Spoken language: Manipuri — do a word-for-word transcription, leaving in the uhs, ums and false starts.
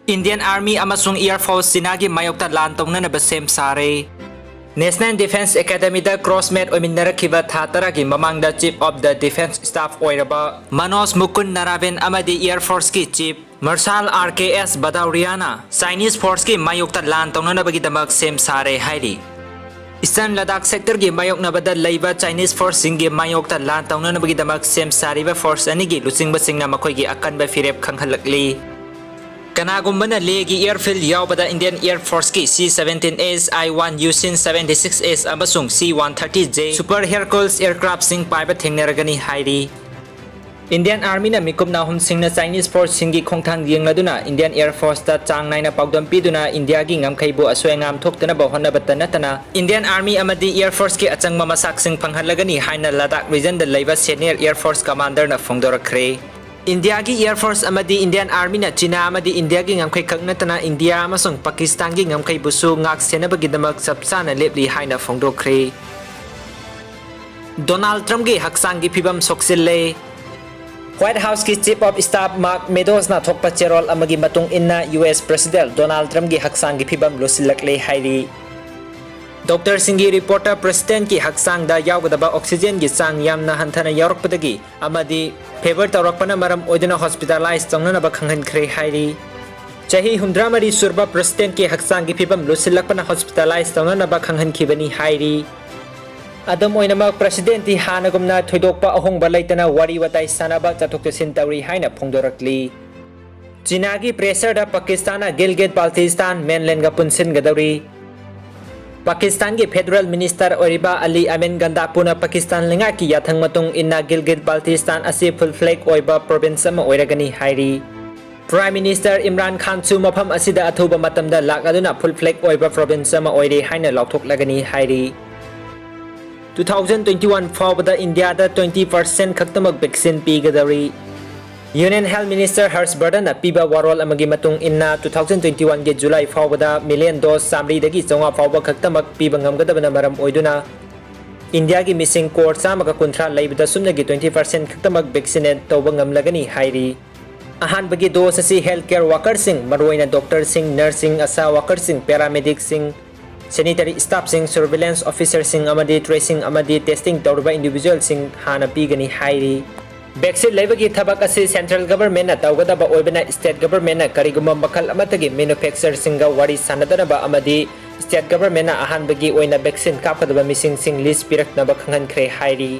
Indian Army ꯑꯃꯁꯨꯡ Air Force ꯆꯤꯅꯥꯒꯤ ꯃꯥꯌꯣꯛꯇ ꯂꯥꯟ ꯇꯧꯅꯅꯕ ꯁꯦꯝ ꯁꯥꯔꯦ꯫ National Defence Academyꯗ ꯀ꯭ꯔꯣꯁꯃꯦꯠ ꯑꯣꯏꯃꯤꯟꯅꯔꯛꯈꯤꯕ ꯊꯥ ꯇꯔꯥꯒꯤ ꯃꯃꯥꯡꯗ Chief of the Defence Staff ꯑꯣꯏꯔꯕ ꯃꯅꯣꯖ ꯃꯨꯀꯨꯟ ꯅꯔꯥꯕꯦꯟ ꯑꯃꯗꯤ Air Forceꯀꯤ Chief Marshal R K S Bhadauria ꯅ Chinese Forceꯀꯤ ꯃꯥꯌꯣꯛꯇ ꯂꯥꯟ ꯇꯧꯅꯅꯕꯒꯤꯗꯃꯛ ꯁꯦꯝ ꯁꯥꯔꯦ ꯍꯥꯏꯔꯤ꯫ Eastern Ladakh sectorꯒꯤ ꯃꯥꯌꯣꯛꯅꯕꯗ ꯂꯩꯕ Chinese Forceꯁꯤꯡꯒꯤ ꯃꯥꯌꯣꯛꯇ ꯂꯥꯟ ꯇꯧꯅꯅꯕꯒꯤꯗꯃꯛ ꯁꯦꯝ ꯁꯥꯔꯤꯕ Force ꯑꯅꯤꯒꯤ ꯂꯨꯆꯤꯡꯕꯁꯤꯡꯅ ꯃꯈꯣꯏꯒꯤ ꯑꯀꯟꯕ ꯐꯤꯔꯦꯞ ꯈꯪꯍꯜꯂꯛꯂꯤ꯫ ꯀꯅꯥꯒꯨꯝꯕꯅ ꯂꯦꯒꯤ airfield ꯌꯥꯎꯕꯗ Indian Air Forceꯀꯤ C seventeen H, I one Yushin seventy-six H ꯑꯃꯁꯨꯡ C one thirty J Super Hercules aircraftꯁꯤꯡ ꯄꯥꯏꯕ ꯊꯦꯡꯅꯔꯒꯅꯤ ꯍꯥꯏꯔꯤ꯫ Indian Armyꯅ ꯃꯤꯀꯨꯞ ꯅꯥꯍꯨꯝꯁꯤꯡꯅ Chinese Forceꯁꯤꯡꯒꯤ ꯈꯣꯡꯊꯥꯡ ꯌꯦꯡꯂꯗꯨꯅ Indian Air Forceꯇ ꯆꯥꯡ ꯅꯥꯏꯅ ꯄꯥꯎꯗꯝ ꯄꯤꯗꯨꯅ ꯏꯟꯗꯤꯌꯥꯒꯤ ꯉꯝꯈꯩꯕꯨ ꯑꯁꯣꯏ ꯑꯉꯥꯝ ꯊꯣꯛꯇꯅꯕ ꯍꯣꯠꯅꯕꯇ ꯅꯠꯇꯅ, Indian Army ꯑꯃꯗꯤ Air Forceꯀꯤ ꯑꯆꯪꯕ ꯃꯁꯥꯛꯁꯤꯡ ꯐꯪꯍꯜꯂꯒꯅꯤ ꯍꯥꯏꯅ ꯂꯗꯥꯈ regionꯗ ꯂꯩꯕ senior Air Force commanderꯅ ꯐꯣꯡꯗꯣꯔꯛꯈ꯭ꯔꯦ꯫ ꯏꯟꯗꯤꯌꯥꯒꯤ Air Force ꯑꯃꯗꯤ Indian Armyꯅ ꯆꯤꯅꯥ ꯑꯃꯗꯤ ꯏꯟꯗꯤꯌꯥꯒꯤ ꯉꯝꯈꯩ ꯈꯛ ꯅꯠꯇꯅ ꯏꯟꯗꯤꯌꯥ ꯑꯃꯁꯨꯡ ꯄꯥꯀꯤꯁꯇꯥꯟꯒꯤ ꯉꯝꯈꯩꯕꯨꯁꯨ ꯉꯥꯛ ꯁꯦꯟꯅꯕꯒꯤꯗꯃꯛ ꯆꯞ ꯆꯥꯅ ꯂꯦꯞꯂꯤ ꯍꯥꯏꯅ ꯐꯣꯡꯗꯣꯛꯈ꯭ꯔꯦ꯫ ꯗꯣꯅꯥꯜꯗ ꯇ꯭ꯔꯝꯞꯀꯤ ꯍꯛꯆꯥꯡꯒꯤ ꯐꯤꯕꯝ ꯁꯣꯛꯆꯤꯜꯂꯦ꯫ White Houseꯀꯤ Chief of Staff Mark Meadowsꯅ ꯊꯣꯛꯄ ꯆꯦꯔꯣꯜ ꯑꯃꯒꯤ ꯃꯇꯨꯡ ꯏꯟꯅ, U S President ꯗꯣꯅꯥꯜꯗ ꯇ꯭ꯔꯝꯞꯀꯤ ꯍꯛꯆꯥꯡꯒꯤ ꯐꯤꯕꯝ ꯂꯨꯁꯤꯜꯂꯛꯂꯦ ꯍꯥꯏꯔꯤ꯫ ꯗꯣꯛꯇꯔꯁꯤꯡꯒꯤ ꯔꯤꯄꯣꯔꯠꯇ Presidentꯀꯤ ꯍꯛꯆꯥꯡꯗ ꯌꯥꯎꯒꯗꯕ oxygenꯒꯤ ꯆꯥꯡ ꯌꯥꯝꯅ ꯍꯟꯊꯅ ꯌꯥꯎꯔꯛꯄꯗꯒꯤ ꯑꯃꯗꯤ fever ꯇꯧꯔꯛꯄꯅ ꯃꯔꯝ ꯑꯣꯏꯗꯨꯅ hospitalize ꯇꯧꯅꯅꯕ ꯈꯪꯍꯟꯈ꯭ꯔꯦ ꯍꯥꯏꯔꯤ꯫ ꯆꯍꯤ ꯍꯨꯝꯗ꯭ꯔꯥ ꯃꯔꯤ ꯁꯨꯔꯕ Presidentꯀꯤ ꯍꯛꯆꯥꯡꯒꯤ ꯐꯤꯕꯝ ꯂꯨꯁꯤꯜꯂꯛꯄꯅ hospitalize ꯇꯧꯅꯅꯕ ꯈꯪꯍꯟꯈꯤꯕꯅꯤ ꯍꯥꯏꯔꯤ꯫ ꯑꯗꯨꯝ ꯑꯣꯏꯅꯃꯛ, Presidentꯇꯤ ꯍꯥꯟꯅꯒꯨꯝꯅ ꯊꯣꯏꯗꯣꯛꯄ ꯑꯍꯣꯡꯕ ꯂꯩꯇꯅ ꯋꯥꯔꯤ ꯋꯥꯇꯥꯏ ꯁꯥꯟꯅꯕ, ꯆꯠꯊꯣꯛ ꯆꯠꯁꯤꯟ ꯇꯧꯔꯤ ꯍꯥꯏꯅ ꯐꯣꯡꯗꯣꯔꯛꯂꯤ꯫ ꯆꯤꯅꯥꯒꯤ pressureꯗ ꯄꯥꯀꯤꯁꯇꯥꯟꯅ ꯒꯤꯜꯒꯤꯠ ꯕꯥꯜꯇꯤꯁꯇꯥꯟ mainlandꯒ ꯄꯨꯟꯁꯤꯟꯒꯗꯧꯔꯤ꯫ ꯄꯥꯀꯤꯁꯇꯥꯟꯒꯤ Federal Minister ꯑꯣꯏꯔꯤꯕ ꯑꯂꯤ ꯑꯃꯤꯟ ꯒꯟꯗꯥꯄꯨꯅ ꯄꯥꯀꯤꯁꯇꯥꯟ ꯂꯩꯉꯥꯛꯀꯤ ꯌꯥꯊꯪ ꯃꯇꯨꯡ ꯏꯟꯅ ꯒꯤꯜꯒꯤꯠ ꯕꯥꯜꯇꯤꯁꯇꯥꯟ ꯑꯁꯤ full flag ꯑꯣꯏꯕ province ꯑꯃ ꯑꯣꯏꯔꯒꯅꯤ ꯍꯥꯏꯔꯤ꯫ Prime Minister ꯏꯝꯔꯥꯟ ꯈꯥꯟꯁꯨ ꯃꯐꯝ ꯑꯁꯤꯗ ꯑꯊꯨꯕ ꯃꯇꯝꯗ ꯂꯥꯛꯂꯗꯨꯅ full flag ꯑꯣꯏꯕ province ꯑꯃ ꯑꯣꯏꯔꯦ ꯍꯥꯏꯅ ꯂꯥꯎꯊꯣꯛꯂꯒꯅꯤ ꯍꯥꯏꯔꯤ꯫ Two thousand twenty-one ꯐꯥꯎꯕꯗ ꯏꯟꯗꯤꯌꯥꯗ twenty percent ꯈꯛꯇꯃꯛ vaccine ꯄꯤꯒꯗꯧꯔꯤ꯫ Union Health Minister ꯍꯔꯁ ꯕꯔꯙꯟꯅ ꯄꯤꯕ ꯋꯥꯔꯣꯜ ꯑꯃꯒꯤ ꯃꯇꯨꯡ ꯏꯟꯅ, two thousand twenty-oneꯒꯤ July ꯐꯥꯎꯕꯗ million dose ꯆꯥꯃꯔꯤꯗꯒꯤ ꯆꯥꯝꯃꯉꯥ ꯐꯥꯎꯕ ꯈꯛꯇꯃꯛ ꯄꯤꯕ ꯉꯝꯒꯗꯕꯅ ꯃꯔꯝ ꯑꯣꯏꯗꯨꯅ, ꯏꯟꯗꯤꯌꯥꯒꯤ ꯃꯤꯁꯤꯡ ꯀ꯭ꯔꯣꯔ ꯆꯥꯝꯃꯒ ꯀꯨꯟꯊ꯭ꯔꯥ ꯂꯩꯕꯗ ꯁꯨꯞꯅꯒꯤ twenty percent ꯈꯛꯇꯃꯛ vaccinate ꯇꯧꯕ ꯉꯝꯂꯒꯅꯤ ꯍꯥꯏꯔꯤ꯫ ꯑꯍꯥꯟꯕꯒꯤ dose ꯑꯁꯤ health care workerꯁꯤꯡ, ꯃꯔꯨꯑꯣꯏꯅ doctorꯁꯤꯡ, nurseꯁꯤꯡ, ASHA workerꯁꯤꯡ, paramedicꯁꯤꯡ, sanitary staffꯁꯤꯡ, surveillance officerꯁꯤꯡ ꯑꯃꯗꯤ tracing ꯑꯃꯗꯤ testing ꯇꯧꯔꯤꯕ individualꯁꯤꯡ ꯍꯥꯟꯅ ꯄꯤꯒꯅꯤ ꯍꯥꯏꯔꯤ꯫ Vaccine ꯂꯩꯕꯒꯤ ꯊꯕꯛ ꯑꯁꯤ central governmentꯅ ꯇꯧꯒꯗꯕ ꯑꯣꯏꯕꯅ, state governmentꯅ ꯀꯔꯤꯒꯨꯝꯕ ꯃꯈꯜ ꯑꯃꯠꯇꯒꯤ manufacturerꯁꯤꯡꯒ ꯋꯥꯔꯤ ꯁꯥꯟꯅꯗꯅꯕ ꯑꯃꯗꯤ state governmentꯅ ꯑꯍꯥꯟꯕꯒꯤ ꯑꯣꯏꯅ vaccine ꯀꯥꯞꯀꯗꯕ ꯃꯤꯁꯤꯡꯁꯤꯡ list ꯄꯤꯔꯛꯅꯕ ꯈꯪꯍꯟꯈ꯭ꯔꯦ ꯍꯥꯏꯔꯤ꯫